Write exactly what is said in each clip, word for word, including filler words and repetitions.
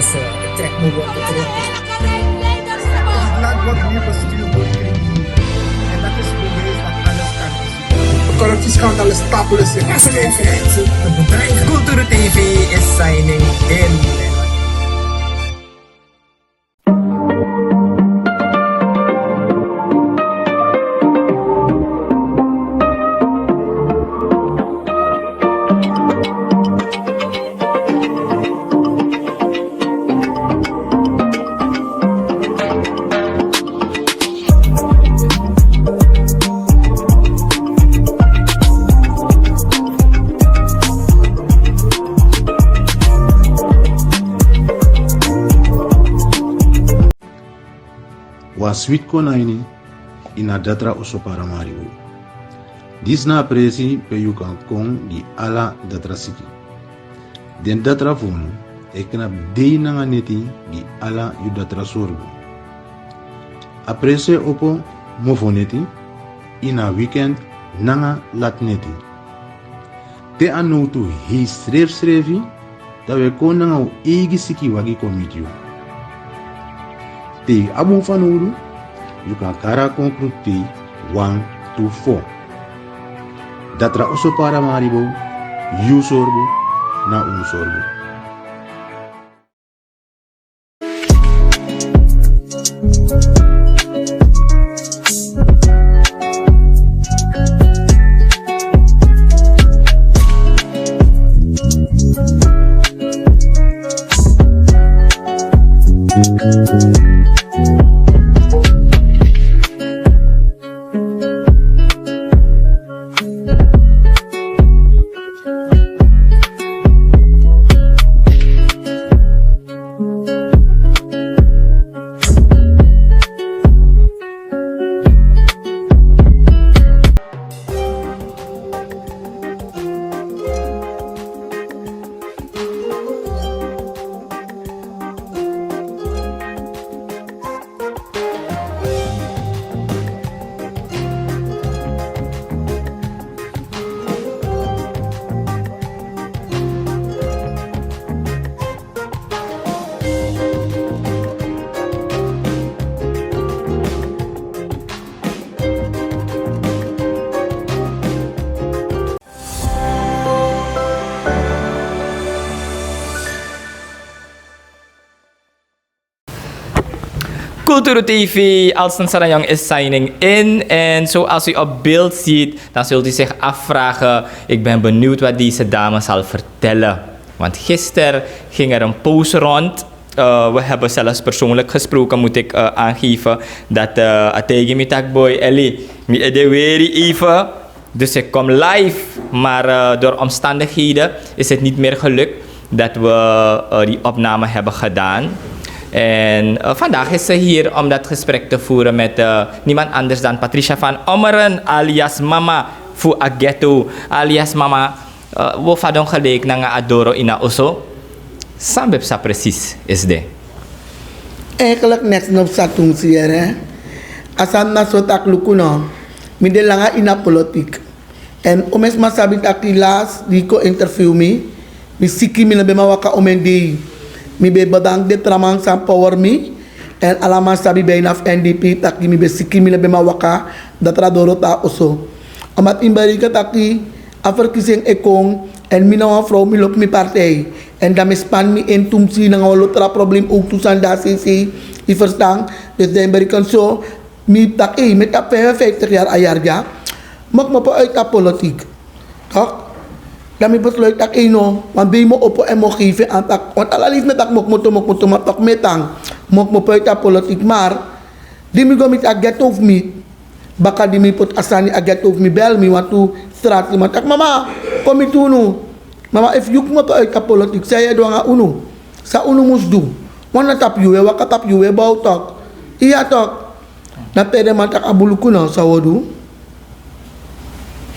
Ik trek mijn woord terug. Het land wordt nu bestuurd door criminelen. En dat is bewijs dat alles kan is. Corruptieschandaal is tafeless. Cultuur T V is signing in. Wan switi kon na ini, ini a datra oso Paramaribo. Disi na a presi pe yu kan kon gi ala datra siki. Den datra fu unu e knapu dei nanga neti gi ala yu datra sorgu. A presi e opo mofo neti, ini a weekend nanga lati neti. Te a nowtu hei srefsrefi, dan wi e kon nanga un eigi sikiwagi kon miti yu. Te yu abi un fanowdu, yu kan kari a kon krutu tei wan tu fo. Datra oso Paramaribo, yu sorgu na un sorgu. Kulturu T V, Alston Sarayong is signing in. En zoals u op beeld ziet, dan zult u zich afvragen: ik ben benieuwd wat deze dame zal vertellen. Want gisteren ging er een post rond. Eh, we hebben zelfs persoonlijk gesproken, moet ik, eh, aangeven. Dat, eh, a taigi mi taki: boy, Eli, mi ede weri even. Dus ik kom live, maar, eh, door omstandigheden is het niet meer gelukt dat we, eh, die opname hebben gedaan. En, eh, vandaag is ze hier om dat gesprek te voeren met, eh, niemand anders dan Patricia van Ommeren, alias Mama fu a Ghetto, alias Mama, eh, wo fadon gelijk nanga a doro ini a oso. San ben psa precies is de? Eigenlijk niks no psa tumsi yere. A sani na so taki, luku no, mi de langa ini a politiek. En un meki sma sabi taki last di yu kon interview mi, mi siki, mi no ben man waka omen dei. Mi ben bedank den tra man san power mi. En ala man sabi bijna fu N D P taki mi ben siki, mi no ben man waka datra doro tan na oso. Omdat yu mus bereken taki a verkiezing e kon, en mi na wan vrouw, mi lobi mi partij. En dan mi e span mi en tumsi nanga wan lo tra problem, ook tu sani dati seisei, yu verstaan. Dus dan yu mus bereken so, mi taki, ei, mi e tapu vijfenvijftig jaar a yari dya, mi o kmopo uit a politiek. Toch? Dan mi besluit taki, ei no, wan dei mi o opo en mi o geven en taki, want ala leisi mi e taki mi o kmoto, mi o kmoto, maar toch mi e tan, mi o kmopo uit a politiek. Maar di mi go miti a ghetto fu mi, baka di mi poti a sani, a ghetto fu mi bel mi, wantu strati man taki: mama, kon miti unu. Mama, efu yu kmoto uit a politiek, san yu e du nanga unu? San unu mus du? Wan na tapu yu e waka, tapu yu e bow, toch? Iya, toch? Dan pe den man taki: a bun, luku no, san wi o du?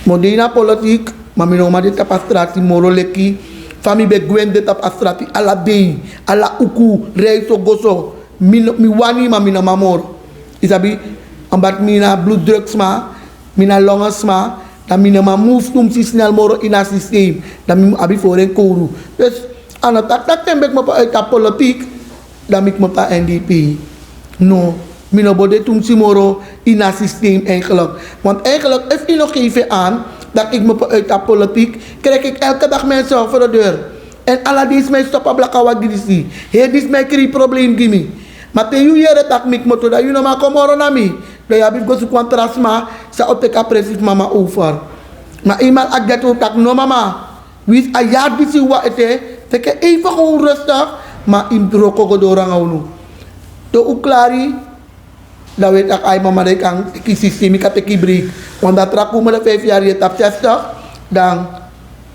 Mi o de ini a politiek, ma mi no man de tapu a strati moro leki fa mi ben gwe de tapu a strati ala dei, ala uku, reis o go so. Mi no, mi wani, ma mi no man moro. Yu sabi, omdat mi na bloeddruksma, mi na longesma, dan mi no man move tumsi snel moro ini a systeem. Dan mi mus abi voorrang kowru. Dus a no taki taki te mi ben kmopo uit a politiek, Dan mi kmoto a n d p. No, mi no bo de tumsi moro ini a systeem eigenlijk. Want eigenlijk efu yu no geef en aan, dan ik me uit a politiek, krijg ik elke dag mensen voor de deur. En ala disi mi e stop a blaka wagi disi. Heri disi mi e kri problem gi mi. Ma te yu yere taki mi kmoto, dan yu no man kon moro na mi. Dan yu abi fu go suku wan tra sma san o teki a presi fu mama over. Ma eenmaal a ghetto taki no mama, winsi a yari disi wan ete, teki en even gewoon rustig. Ma yu mus wroko go doro nanga unu. Te un klari, dan wi e taki ai mama, dan yu kan teki systeem, yu kan teki break. Want dan tra komende vijf yari yu e tapu zestig, dan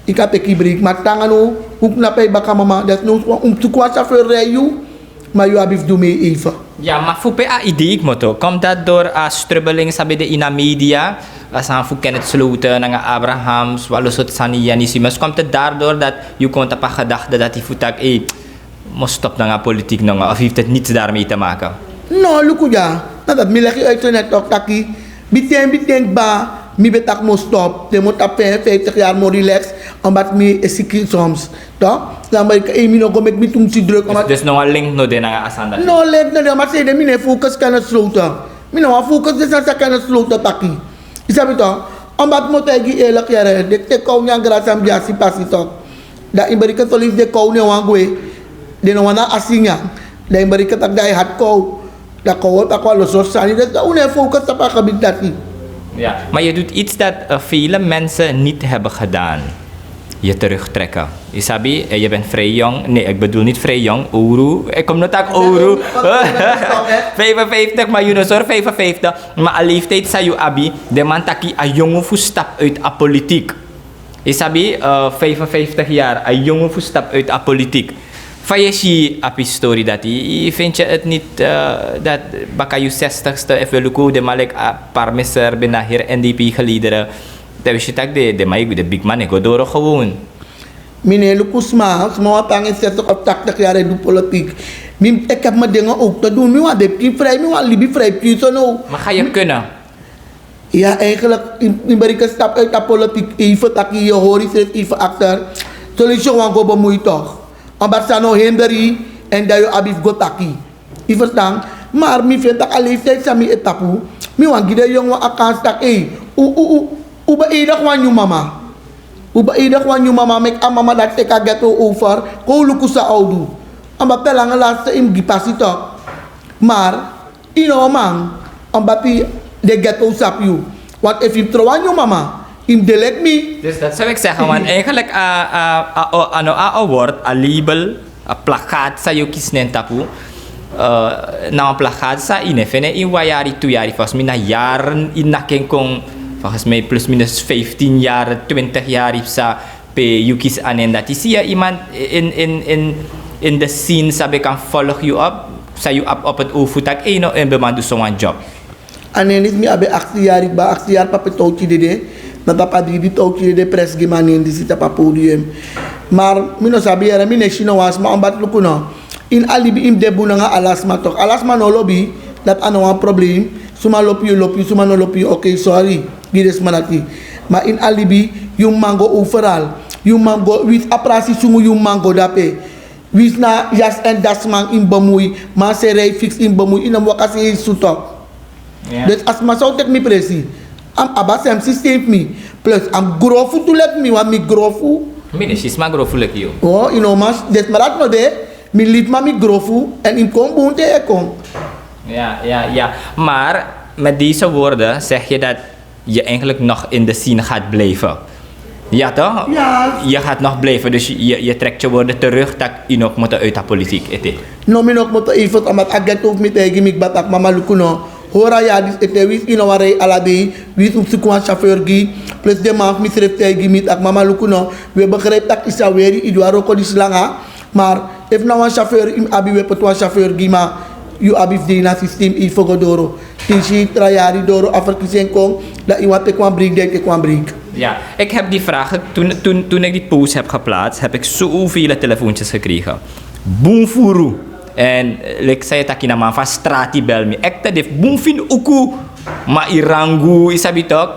yu kan teki break. Ma te nanga now, un knapu en baka mama, desnoods un mus suku wan chauffeur rij yu. Ma yu abi fu du mi even. Ya, ma fu pe a idee kmoto? Komt dat door a strubbelings san ben de ini a media, a sani fu Kenneth Sloten nanga Abrahams, wan lo sortu sani, Janisimus? Komt het daardoor dat yu kon tapu a gedachte dati fu taki, ei, mi o stop nanga politiek nanga, of heeft het niets daarmee te maken? No, luku dya. Na dati mi legi yu uit so net tok taki, biten biten kba, mi ben taki mi o stop. Den mi o tapu vijfenvijftig yari mi o relax, omdat mi e siki soms. Toch? Dan mi kan, ei, mi no go meki mi tumsi druk. Dus, omdat dus no wan link no de nanga a sani dati? No link no de, omdat sei de mi no e focus Kenneth Sloten. Mi no wani focus den sani san Kenneth Sloten taki. Yu sabi toch? Omdat mi o taigi yu eerlijk yere, den teki kow nyan grasi san mi ben e si pasi toch. Dan yu bereken so leisi den kow no e wani gwe. Den no wani a asi nyan. Dan yu bereken taki dan yu hati kow. Dan kow o taki wan lo sortu sani. Dus dan un no e focus tapu a gebied dati. Ja, maar je doet iets dat, eh, vele mensen niet hebben gedaan. Je terugtrekken. Yu sabi, eh, je bent vrij jong. Nee, ik bedoel niet vrij jong. Owru. Ik kom no taki owru. Vijfenvijftig, maar yu no sori vijfenvijftig. Maar a leeftijd san yu abi, den man taki a yongu fu stap uit a politiek. Yu sabi, eh, vijfenvijftig jaar, a yongu fu stap uit a politiek. Fa yu e si a pisi tori dati, yu, yu, vind je het niet, eh, dat baka yu zestigste, efu wi luku den man leki a parmeser ben na heri N D P gelederen, dan wi si taki den, den man, den bigi man e go doro gewoon. Mi no e luku sma, sma wan tan en zestig of tachtig jaar e du politiek. Mi, ik heb mijn dingen ook te doen. Mi wani de pikin vrij, mi wani libi vrij pikin so now. Maar ga je kunnen? Ya, eigenlijk, yu, yu bereken stap uit a politiek even taki yu hori srefi even achter. So leisi yu wani go bemoei toch. Omdat san no hinder yu, en dan yu abi fu go taki. Yu verstan? Maar mi feni taki a leeftijd san mi e tapu, mi wani gi den yongu wan a kans taki, ei, un, un, un, un beëdig wan nyun mama. Un beëdig wan nyun mama, meki a mama dati teki a ghetto over, kon un luku san a o du. Omdat te langa laste yu mus gi pasi toch. Maar yu no man, omdat yu, den ghetto sabi yu. Want efu yu mus tron wan nyun mama, yu mus de leki mi. Dus dat zou ik zeggen, want eigenlijk, a, a, a, a, a, no, a, a award, a label, a plakkaat san yu kisi na en tapu, eh, na wan plakkaat san yu no e feni en ini wan yari, tu yari, volgens mij na yari yu naki en kon, volgens mij plus minus vijftien yari, twintig yari psa, pe yu kisi a nen dati. Si yu iemand in, in, in, in de scene san ben kan volg yu op, san yu abi op het oog fu taki, ei no, en ben man du so wan job. A nen disi mi abi aksi yari kba, aksi yari papi Towti dede. Na tapu a dri di Towti dede presi gi mi a nen disi tapu a podium. Maar mi no sabi yere, mi no e si no wan sma, omdat luku no. Ini a libi yu mus de bun nanga ala sma toch. Ala sma no lobi, dati a no wan problem. Suma lobi yu, lobi yu, suma no lobi yu, oké, sorry. Gi den sma dati. Maar ini a libi, yu mus man go overal. Yu mus man go, winsi a prasi sungu, yu mus man go dape. Winsi na yasi en dasi man yu mus bemoei, man seri, fiksi yu mus bemoei, yu no mus waka sei yu sutu. Dus a sma san o teki mi presi, a mus abi a sem systeem fu mi. Plus a mus grofu tu leki mi, want mi grofu. Mi no e si sma grofu leki yu. O, yu no man, den sma dati no de, mi libi ma mi grofu, en yu mus kon bun te yu e kon. Ja, ja, ja. Maar met deze woorden zeg je dat je eigenlijk nog in de scene gaat blijven. Ja, toch? Ja. Je gaat nog blijven, dus je, je trekt je woorden terug dat yu no kmoto uit a politiek, ete. No, mi no kmoto even, omdat a ghetto fu mi taigi mi kba taki mama luku no. Hori a yari disi ete, winsi yu no wani rij ala dei, winsi un mus suku wan chauffeur gi, plus den man fu mi srefi taigi mi taki mama luku no. Wi e begrijp taki yu sa weri, yu du a wroko disi langa. Maar efu na wan chauffeur yu mus abi, wi e poti wan chauffeur gi, ma yu abi fu de ini a systeem even go doro. Te yu si tra yari doro, a verkiezing kon, dan yu wani teki wan break, dan yu teki wan break. Ja, ik heb die vraag, toen, toen, toen ik die post heb geplaatst, heb ik zoveel telefoontjes gekregen. Bun furu. En, eh, leki san yu taki, na man fu a strati bel mi. Ekte, den fu bun fini uku, ma yu rangu, yu sabi toch.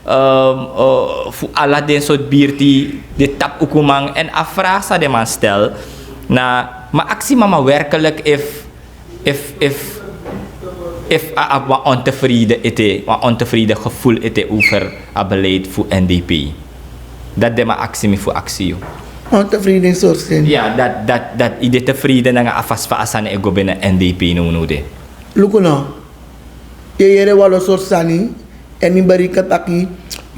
Ehm, eh, fu ala den sortu birti, den tapu uku man. En a vraag san den man stel, na, ma aksi mama werkelijk efu Efu efu efu a abi wan ontevrede ete, wan ontevrede gevoel ete over a beleid fu N D P. Dati den man aksi mi fu aksi yu. Ontevrede in sortu seni? Ya, dati dati dati yu de tevrede nanga a fasi fa a sani e go binnen N D P nownow de. Luku no. Yu e yere wan lo sortu sani. Èn mi bereken taki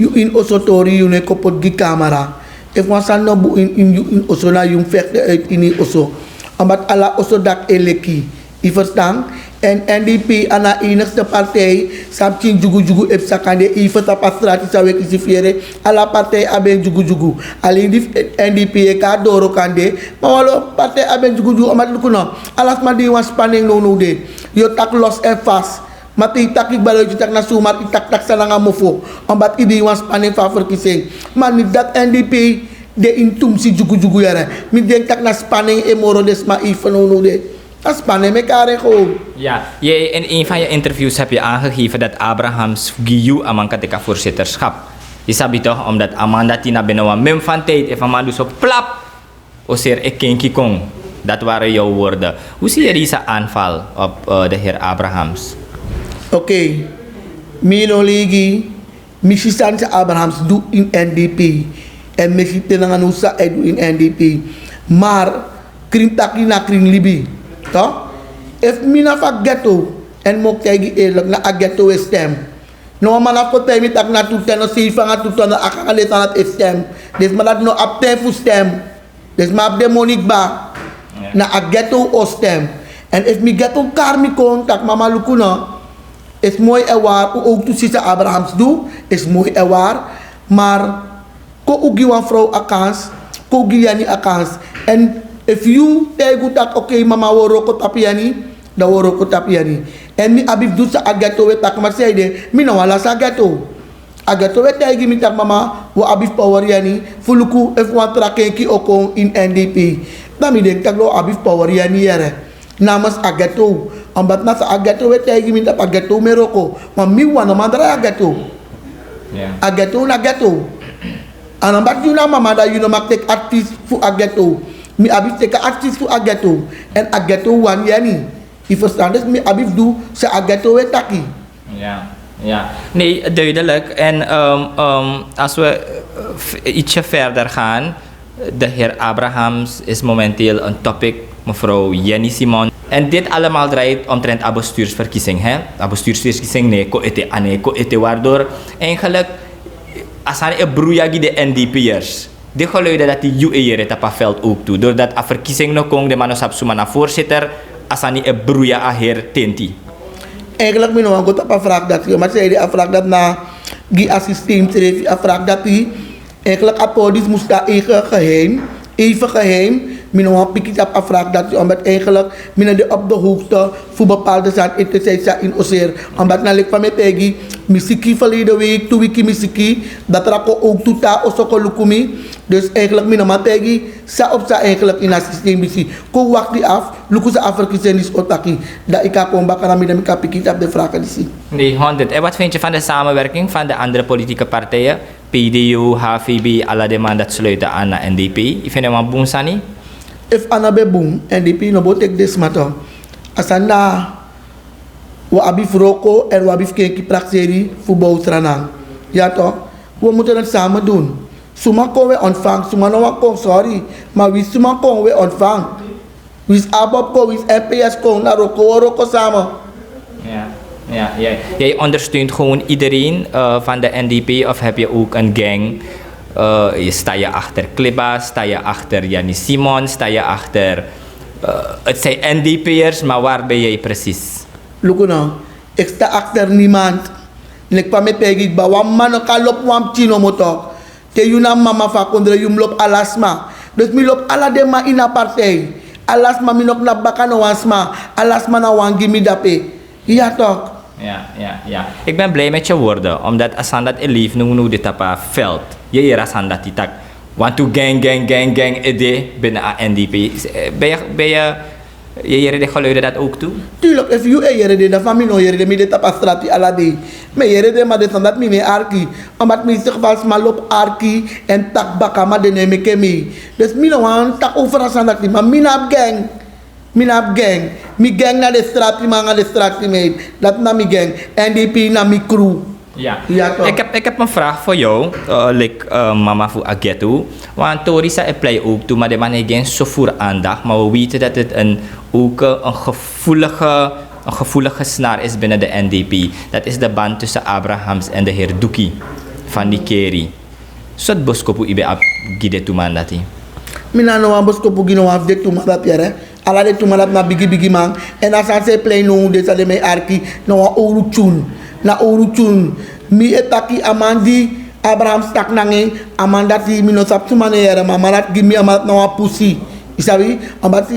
yu ini oso tori yu no e kon poti gi kamera. Efu wan sani no bun ini yu ini oso na yu mus fekte uit ini yu oso. Omdat ala oso daki e leki. Yu ferstan? Èn N D P a na a enigste partij san pikin dyugudyugu e psa kande even tapu a strati san wi e kisi fu yere. Ala partij abi en dyugudyugu. Alen di N D P e kon na doro kande. Ma wan lo partij abi en dyugudyugu omdat luku no, ala sma de ini wan spanning nownow de. Yu o taki los èn fas. Ma te yu taki kba loiti yu taki na sumar yu taki taki san nanga mofo. Omdat yu de ini wan spanning fu a ferkisi en. Ma mi dati N D P de ini tumsi dyugudyugu yere. Mi denki tak' na spanning e moro den sma even nownow de. A spanning mi e kari en gewoon. Ya, yu e ini ein fan yu interviews hebi yu angegeven dati Abrahams gi yu a man kan teki a voorzitterschap. Yu sabi tok' omdat a man dati na bini wan mem fan tijdi efu a man du so plap, o seri e kenki kon. Dati wari yu worden. Hu si yu disi anval op de heer Abrahams? Okei. Mi no ligi. Mi si sani san Abrahams du ini N D P. Èn mi e si te nanga now san a e du ini N D P. Mar krin taki na krin libi. Efu mi na fu a ghetto, èn mi o taigi yu eerlik na a ghetto e stem. No wan man na fu kon taigi mi tak' na tu ten no sei fanga tu ten no akanga den sani dati e stem. Den sma dati no abi ten fu stem. Den sma abi den moni kba. Na a ghetto o stem. Èn efu mi ghetto kari mi kon tak' mama luku no. Esi moi èn wari un owktu si san Abrahams du. Esi moi èn wari. Mar kon un gi wan frow a kans. Kon un gi yani a kans. Èn efu yu taigi un tak' okei mama un o wroko tapu yani, dan un o wroko tapu yani. Èn mi abi fu du san a ghetto we taki masei de. Mi no wani lasi a ghetto. A ghetto we taigi mi tak' mama un abi fu power yani fu luku efu wan tra kenki o kon ini N D P. Dan mi denki tak' dan un abi fu power yani yere. Namens a ghetto. Omdat na san a ghetto we taigi mi tapu a ghetto mi e wroko. Ma mi wan no man drai a ghetto. A ghetto na ghetto. A no bati yu na mama dan yu no mag teki artis fu a ghetto. Mi abi fu teki artis fu a ghetto. Èn a ghetto wani yani. Yu ferstan dus mi abi fu du san a ghetto we taki. Ja, ja. Nee, duidelijk. En um, um, als we uh, ietsje verder gaan, de heer Abrahams is momenteel een topic, mevrouw Jenny Simon. En dit allemaal draait omtrent a bestuursverkiezing, hè? A bestuursverkiezing, nee, ko ete, ane, ko ete, waardoor eigenlijk, asani e bruya gi de N D P'ers. De geluiden dat die U E hier het op veld ook toe. Doordat a verkiezing no kon, de man no sabi suma na voorzitter, asani e bruya a heer tenti. Eigenlijk mi no wan go tapu a vraag dati, omdat zij die a vraag dati na gi a systeem srefi a vraag dati. Eigenlijk a pordis mus de eigen geheim, even geheim. Mi no wan piki tapu a vraag dati, omdat eigenlijk mi no de op de hoogte fu bepaalde sani ete san yu sa ini oser. Omdat na leki fa mi e taigi, mi siki verleden week, tu wiki mi siki, datra kon ook tu tan oso kon luku mi. Dus eigenlijk mi no man taigi san op san eigenlijk ini a systeem disi. Kon wakti af, luku san a verkiezing disi o taki. Dan yu kan kon baka na mi dan mi kan piki tapu den vragen disi. Nee, honderd. En wat vind je van de samenwerking van de andere politieke partijen? P D O, H V B, ala den man dati sluiten aan na N D P. Yu feni en wan bun sani? Efu a no ben bun, N D P no bo teki den sma tu. A sani na, wi abi fu wroko èn wi abi fu kenki prakseri fu bow sranan. Ya tok', wi mutu dati samen doen. Suma kon wi e ontvang, suma no wani kon, sorry. Ma wi suma kon wi e ontvang. Winsi ABOP kon, winsi N P S kon, na wroko wi o wroko samen. Ja, ja, ja. Jij ondersteunt gewoon iedereen uh, van de N D P of heb je ook een gang? Uh, sta je achter Kliba, sta je achter Yanni Simon, sta je achter... Uh, het zijn N D P'ers, maar waar ben jij precies? Luku no, ik sta achter niemand. Leki fa mi e taigi kba, wan mama no kan lobi wan pikin nomo tok'. Te yu na mama fu a kondre yu mus lobi ala sma. Dus mi lobi ala den man ini a partij. Ala sma, mi no knapu baka no wan sma. Ala sma na wan gi mi dape. Ya tok'. Ja, ja, ja. Ik ben blij met je woorden, omdat a sani dati e leef nownow de tapu a veld. Yu e yere a sani dati taki. Wantu gang, gang, gang, gang, ede, binnen a N D P. Ben je, ben je, yu e yere den geluiden dati ook tu? Tuurlijk, efu yu e yere den, dan fa mi no yere den, mi de tapu a strati ala dei. Mi e yere den, ma den sani dati mi no e arki. Omdat mi si taki fa sma lobi arki èn taki baka ma den no e meke mi. Dus mi no wani taki over a sani dati, ma mi no abi gang. Mi na abi gang. Mi gang na de strati man nanga de strati meid. Dati na mi gang. N D P na mi crew. Ik heb een vraag voor jou, lik mama fu Agetu. Want Torisa e plei ook toe, maar de man heeft geen zo voor aandacht. Maar we weten dat het een, ook een gevoelige, een gevoelige snaar is binnen de N D P. Dat is de band tussen Abrahams en de heer Duki van Nikeri. Sot boskopu ibe abi gi de tu man dati. Mi na no wan boskopu gi no wan fu de tu man dati yere. Ala de tu man dati na bigi bigi man. En a san se plei no un de san de mi e arki. Na wan owru tyun. Na owru tyun. Mi e taki a man di Abraham stak nanga en. A man dati mi no sabi suma ne yere ma a man dati gi mi a man dati na wan pusi. Yu sabi? A man dati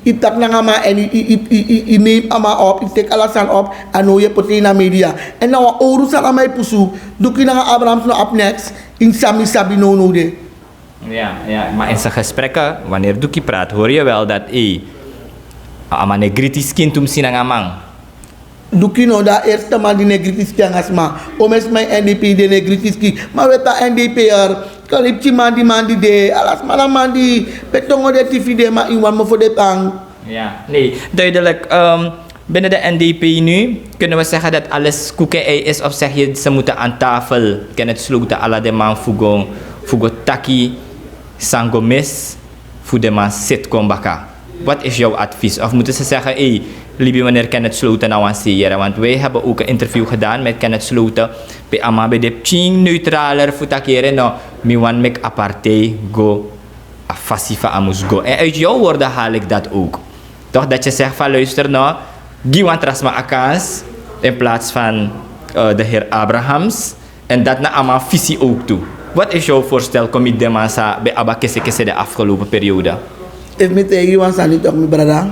yu taki nanga a man en yu neem a man op yu teki ala sani op. A no yu e poti en na media. En na wan owru sani a man e pusu. Duki nanga Abrahams no abi neks. Ini san mi sabi nownow de. Maar in zijn gesprekken, wanneer Duki praat, hoor je wel dat hij a man negriti skin tumsi nanga man. Duki no de a eerste man di negriti skin nanga sma. Omen sma ini N D P de negriti skin. Ma we ta N D P er. Kan yu pikin man di man di de. Ala sma na man di. Pe tongo de tifi de ma ini wan mofo de tan. Nee, duidelijk. Binnen de N D P nu kunnen we zeggen dat alles koek en ei is, of zeg je ze moeten aan tafel. Kenneth Sloten ala den man fu go fu go taki san go mis fu den man seti kon baka. Wat is jouw advies? Of moeten ze zeggen, hey, libi meneer Kenneth Sloten na wan sei yere, want wij hebben ook een interview gedaan met Kenneth Sloten. Pe a man ben de pikin neutraler fu taki yere no, mi wan meki a partij go a fasi fa a mus go. En uit jouw woorden haal ik dat ook. Toch dat je zegt van luister no, gi wan tra sma a kans in plaats van de heer Abrahams. En dat na a man visie ook toe. Wat is jouw voorstel kon mi den man sa ben abi a kese kese de afgelopen periode? Efu mi taigi yu wan sani tok mi brada.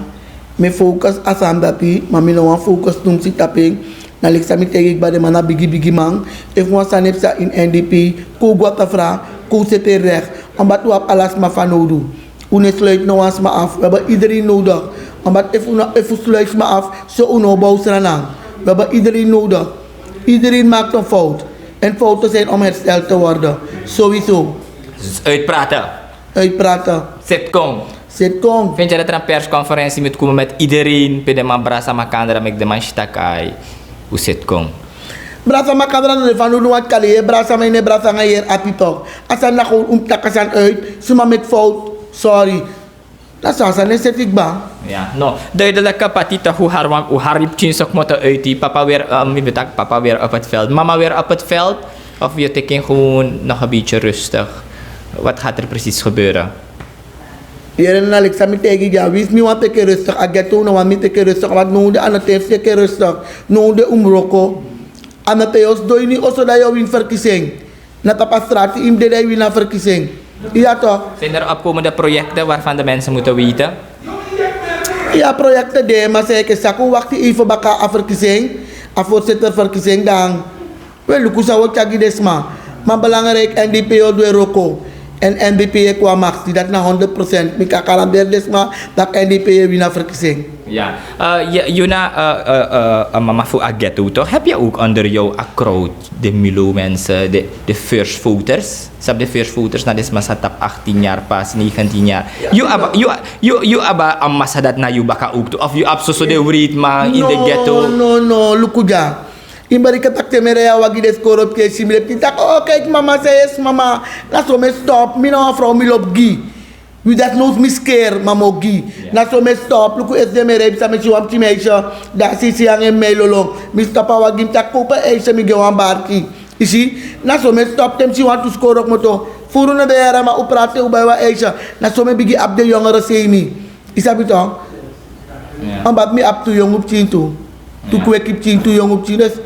Mi focus a sani dati ma mi no wan focus tumsi tapu en. Na leki san mi taigi yu kba den man na bigi bigi man. Efu wan sani e psa ini N D P, kon un go a tafra, kon un seti en rek. Omdati un abi ala sma fanowdu. Un no e sluiti no wan sma afu un abi idereen nowdigi. Omdati efu un no efu sluiti sma afu, so un no o bow sranan. Un abi idereen nowdigi. Idereen makti en fowtu. En fowtu sin om hersteld te worden. Sowiso. Uitpraten. Uitpraten. Seti kon. Seti kon. Vinti yere tra perskonferensi mi tu kuman meti idereen pe den man brasa makandra meki den man sitakai. Un seti kon. Brasa makandra no de fanu nu wanti kali yere brasa ma ini e brasa nanga yere api tok. A sani na kon un taki a sani uit. Suma meki fowtu. Sori. Na so a sani e seti kba. No, duidelike pati toku un hari wan un hari pikin so kmoto uiti papa weri mi ben taki papa weri op het veld mama weri op het veld. Of yu teki en gewon nog en beti rustig? Wat gati er presis gebeuren? Yere na leki san mi taigi gi a winsi mi wani teki en rustig a getu na wani mi teki en rustig want no un de a no ten fu teki en rustig. No un de un mus wroko. A no ten yu o sidon ini oso dan yu o wini ferkisi en. Na tapu a strati yu mus de dan yu wini a ferkisi en. Iya tok. Zin er opkomende proyekte waarvan de mensen mutu weten? Iya proyekte de ma san yu e ke saki un wakti eifen baka a ferkisi en. A forsitter ferkisi en dan. We luku san un o tyari gi den sma. Ma belangriki N D P o du en wroko. Èn N D P e kon a makti dati na honderd prosent mi kan kalamberi den sma. Dati N D P e wini a ferkisi en. Yu na a mama fu a getu tok hebi yu ok onder yu a krowd? De milo mense de first voters. Sabi de first voters na den sma sa tapu achttien yari pas negentien yari. Yu abi a masa dati na yu baka ok tu of yu abi soso den wreiti man ini den getu? No no no luku dya. Yu mus beriki tak' te mi e rei a wagi den skoro pikin e si mi den pikin taki o kaiki mama san yu e si mama. Na so mi e stop mi na wan frow mi lobi gi. Wi dati no mus mi skeri ma mi o gi. Na so mi e stop luku esi den mi e rei psa mi e si wan pikin meisi. Dan a sisi yu nanga en mi mi e lolon. Mi stop a wagi mi taki kowpu en eisi mi gi en wan barki. Yu si. Na so mi e stop te mi si wantu skoro kmoto. Furu no de yara ma un prati un bai wan eisi. Na so mi e bigin abi den yongere sei mi. Yu sabi tok? Ombat mi abi tu yongu pikin tu. Tu kweki pikin tu yongu pikin dus.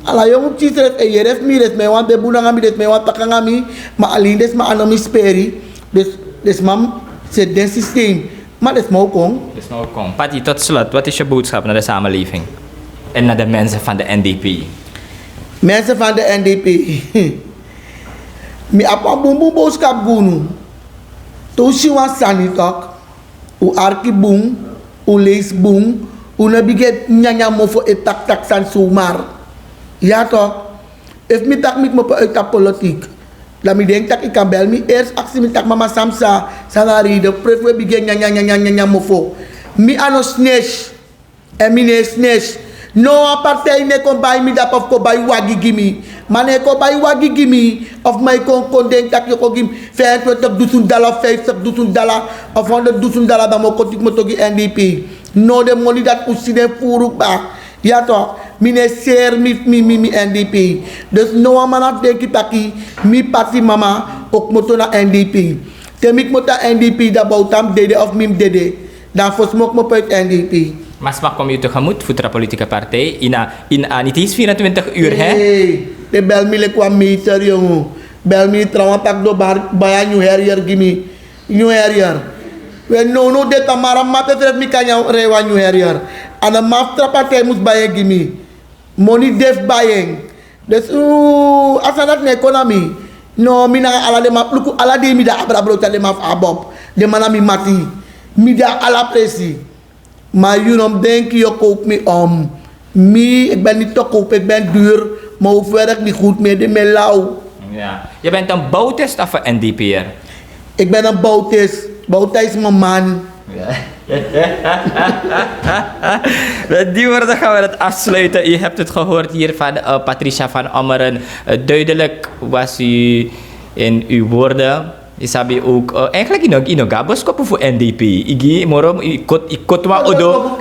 Ala yongu pikin srefi e yere fu mi den sma e wani de bun nanga mi den sma e wani taki nanga mi. Ma alen den sma a no mi speri. Dus den sma mus seti den sistem. Ma den sma o kon. Den sma o kon. Pati tot slot wat is yu boodskap na de sameleving? En na de mensen van de N D P. Mensen van de N D P. Mi abi wan bunbun boodskap gi unu. Te un si wan sani tok. Un arki bun. Un leisi bun. Un no bigin e nyanyan mofo e taktak sani somar. Ya tok. Efu mi taki mi kmopo uiti a politik, dan mi denki tak' yu kan beli mi ersi aksi mi tak' mama san mi sa san na a reide fu prefu un e bigin e nyanyan mofo. Mi a no snes. Èn mi no e snes. No wan partij no e kon bai mi dape fu kon bai wagi gi mi. Ma no e kon bai wagi gi mi. Of man e kon kon denki tak' yu o kon gi mi fifentwintig dusun dala of fiftig dusun dala of honderd dusun dala, dan mi o kon teki moto gi n d p. No, den moni dati un si den furu kba. Ya to, mi no e seri mi mi mi n d p. Dus no wan man abi denki taki mi pasi mama o kmoto na n d p. Te mi kmoto na n d p, dan bowtan mi dede of mi mus dede. Dan fosi mi o kmopo uit n d p. Ma sma kon mi yu tegemoet fu tra politika partij ini a ini a niti is vierentwintig ur hè. Ei, den bel mi leki wan meter yongu. Bel mi trawan taki den o bai a nyun herier gi mi. Nyun herier. We nownow de tamara mama pe srefi mi kan nyan rei wan nyun herier. A no man fu tra partij mus bai en gi mi. Moni de fu bai en. Dus a sani dati no e kon na mi. No, mi nanga ala den man luku ala dei mi de a abra browta den man fu abob. Den man na mi mati. Mi de a ala presi. Ma yu no mus denki yu o kowpu mi om. Mi, ik ben niti o kowpu, ik ben duru. Ma hu ferek mi gud mi ede mi e law. Yu ben tan bowtest of en n d p er? Ik ben en bowtest. Bowta is mi man. Met die woorden gaan we het afsluiten. U hebt het gehoord hier van uh, Patricia van Ommeren. Uh, duidelijk was u in uw woorden. Isabi ook uh, eigenlijk ino ino ga boskopu fu n d p igi moro ikot ikot wan odo.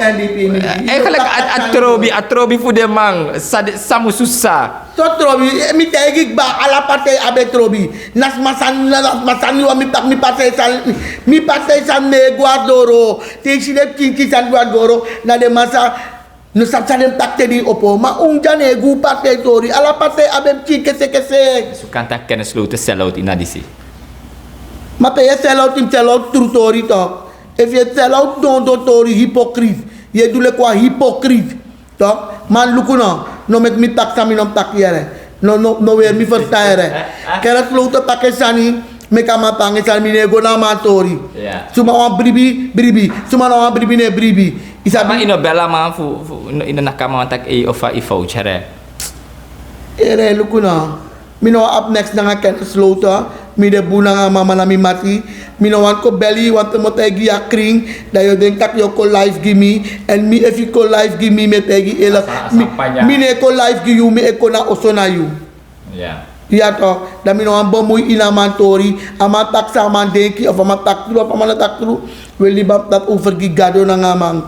Eigenlijk atrobi atrobi fu de man. Samu susa. So trobi. Mi taigi kba ala partij abe trobi. Na sma sani na sma sani wan mi pak mi partij sani. Mi partij sani ne gwa doro. Te isi de kinki sani gwa doro. Na de masa. No sabi san den mus taki te den opo ma un dya no e gi un partij tori ala partij abi en pikin kesekese. Su kan taki kennis loten sel out ini a disi. Ma pe yu e sel out yu mus sel out tru tori tok. Efu yu e sel out dondon tori hipokrit. Yu e du leki wan hipokrit. Tok. Man luku no. No meki mi taki san mi no mus taki yere. No no no weri mi ferstan yere. Kennis loten taki en sani. Meki a man tan nanga en sani mi no e go na a man tori. Suma wan bribi bribi. Suma na wan bribi no e bribi. Yu sabi yu no bel a man fu yu no naki a man taki ei o fa yu fowtu here. Here luku no. Mi no abi neks nanga kennis loten. Mi de bun nanga a mama na mi mati. Mi no wani kon beli yu wanten mi o taigi yu a krin. Dan yu o denki tak' yu o kon life gi mi. Èn mi efu yu kon life gi mi mi e taigi yu elek. Mi no e kon life gi yu mi e kon na oso na yu. Ya to. Dan mi no wani bemui ini a man tori. A man taki san a man denki of a man taki tru of a man no taki tru. Wi e libi a mus dati over gi gado nanga a man.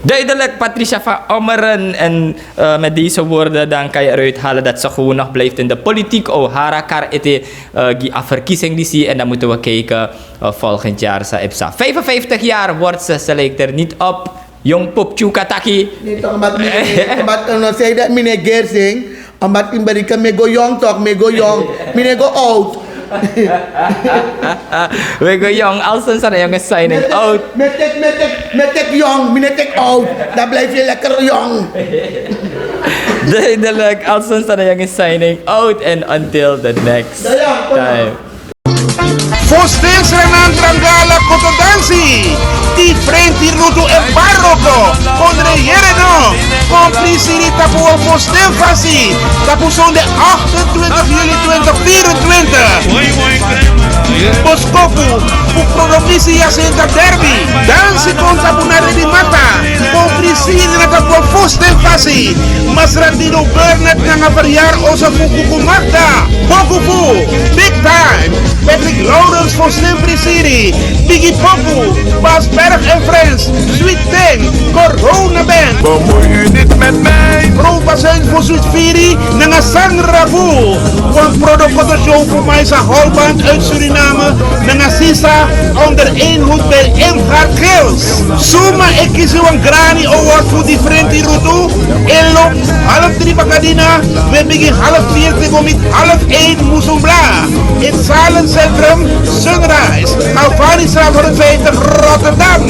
Duidelijk, Patricia van Ommeren. En uh, met deze woorden dan kan je eruit halen dat ze gewoon nog blijft in de politiek. O hara kar ete uh, gi a verkiezing die zie. En dan moeten we kijken uh, volgend jaar sa epsa. Vijfenvijftig jaar wordt ze, ze lijkt er niet op. Yong pop chuka taki. Omdat no zei dat mi no e gersing. Omdat in berika mi e go yong tok mi e go yong. Mi no e go out. We go yong alson sana yong is signing out. Mi e tek mi e tek mi e tek yong mi no e tek out. Dan blijf yu lekker yong. Duidelijk, alson sana yong is signing out and until the next time. Fosten srenan trangala koto dansi. Di frenti rutu e baroko. Kondre yere no. Kon prisiri tapu wan fosten fasi. Tapu sonde achtentwintig juli twintig vierentwintig. Boskopu fu Prodomisi Jacinta Derby. Dansi kon tapu na Redi Mata. Kon prisiri na tapu wan fosten fasi. Masra Dino Burnett nanga verjaar oso fu Kuku Magda. Bokuku, Big Time, Patrick Lawrence for Slim Prisiri, Biggie Poku, Bas Berg en Friends, Sweet Ten, Corona Band. Bemoei u niet met mij. Pro Bazuin voor Sweet Firi, nanga Sangragu. Wan prodo koto show fu Maisa Holband uit Suriname, nanga Sisa onder één hoed bij Imhart Hills. Suma e kisi wan Grammy Award fu di frenti rutu. Elo, half drie bakadina, we begin half vier te go mit half één musumbla. In Zalencentrum, Sunrise, Alvanistraat honderdvijftig, Rotterdam.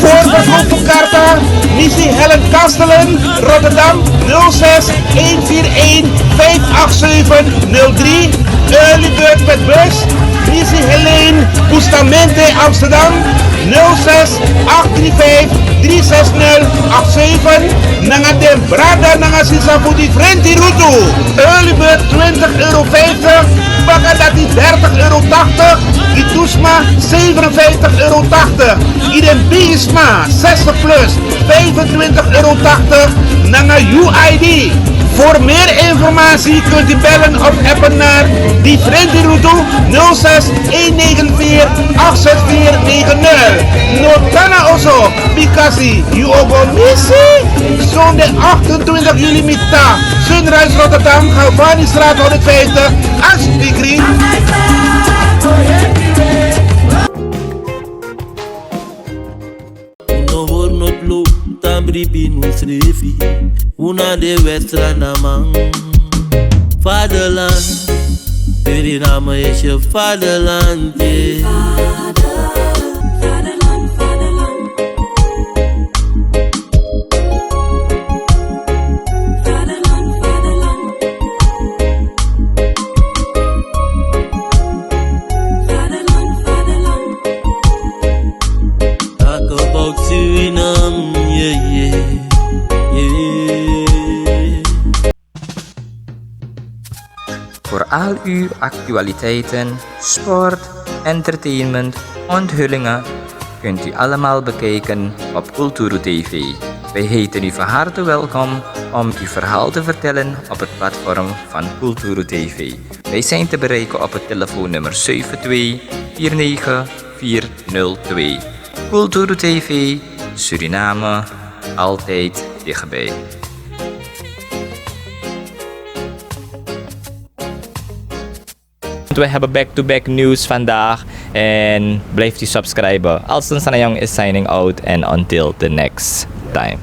Voorverkoop voor Karta, Missie Helen Kastelen, Rotterdam, nul zes, één vier één, vijf acht zeven, nul drie. Early Bird met bus, Missie Helene, Bustamante, Amsterdam, nul zes, acht drie vijf, drie zes nul, acht zeven. Nanga den brada nanga sisa fu di frenti rutu. Early Bird twintig euro vijftig, Baka dati dertig euro tachtig, Itusma zevenenvijftig euro tachtig, Idem Bisma zestig plus vijfentwintig euro tachtig, nanga U I D. Voor meer informatie kunt u bellen of appen naar die Frenty Ruto nul zes een negen vier acht zes vier negen nul. Notana oso, Bikasi, yu o go misi. Zondag achtentwintig juli mita, Sunrise Rotterdam, Galvanistraat honderdvijftig, Asbigri. Unu no hori noti lo, tan bribi unu srefi. Unu na de West-Srandaman. Vaderland, Suriname is je vaderland, yeah. Talk about Suriname, yeah, yeah, yeah. Voor al uw actualiteiten, sport, entertainment, onthullingen kunt u allemaal bekijken op Kulturu T V. Wij heten u van harte welkom om uw verhaal te vertellen op het platform van Kulturu T V. Wij zijn te bereiken op het telefoonnummer zeven twee vier negen vier nul twee. Kulturu T V, Suriname, altijd dichtbij. We hebben back-to-back nieuws vandaag en blijft u subscriben. Alston Sanayong is signing out and until the next time.